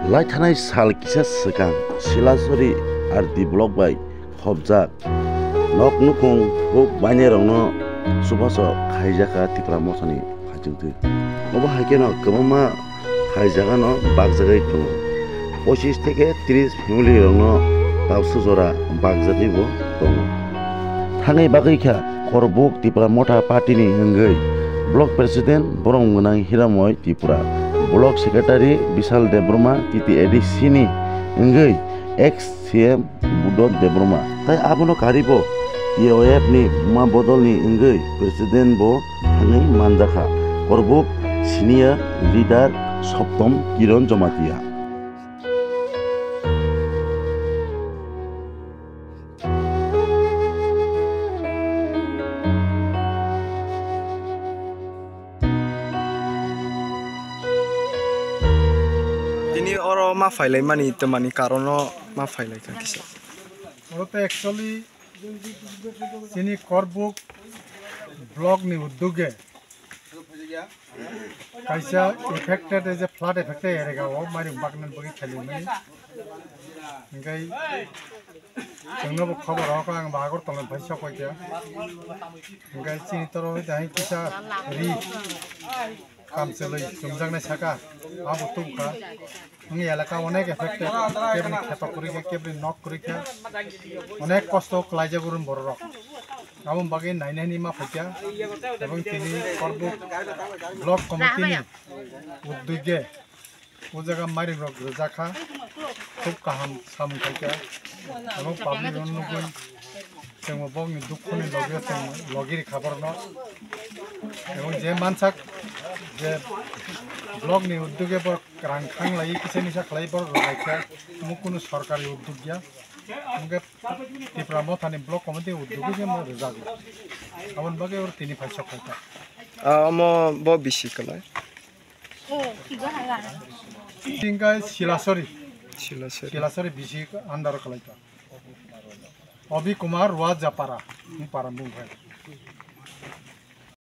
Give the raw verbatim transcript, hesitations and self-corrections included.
Lai thanai sal kisa swkang Silasori R D block bai khopjak nok nukhung huk bainairokno chubachu khaijakha Tipra Mothani phaijwngtwi. Obo hai kheno kwbangma hai jagano bakjagwi tongo. Pochis theke tris family rokno tausa jora bakjagwi bo tongo. Thangwi bagwi kha Korbuk Tipra Motha Party ni wngwi Block President Borom Gwnang Hiramoi Tripura, Block Secretary Bishal Debbarma T T A D C ni wngwi ex C M Budot Debbarma. Tai abono karibo T O F ni buma bodol ni wngwi President bo thangwi manjakha Korbuk Senior Leader Soptom Kiron Jomatia. Tini oro ma phailai mani twmani karono ma phailai kha kisa. Oro to actually chini Korbuk block ni uddoge kaisa affected, ei je flood affected area o mairum baknani bagwi khailai mani. Hingkai chwngno bo khobor rok ang bo Agartala ni phai sok paikha. Hingkai chini toro hai kisa ri kamchlwi chumjaknai saka abo tubukha. Wng elaka onek affected, kebni kheto kwrwi kha, kebni nok kwrwi kha, onek kosto kwlaijak urun bororok. Aboni bagwi nainani ma phaikha, ebong tini Korbuk block committee ni uddoge o jaga mairum rok rwjak kha, khub kaham samung khaikha, ebong public rok nugwi chwngbo bokni dukhu ni logi o chwng logi rikha borokno, ebong je mansak je block ni uddoge borok rang khang lai kisa nisa khlai borok rwlaikha, omo kunu sorkari uddog ya, hwnkhe Tipra Mothani block committee uddog khe mo rwjago, aboni bagwi oro tini phai sok khaikha. Ah, omo bo bisi kwlai. Tingkai Silasori. Silasori. Silasori bisi under khlaikha. Obi Kumar Rua Japara, ni para bung khai.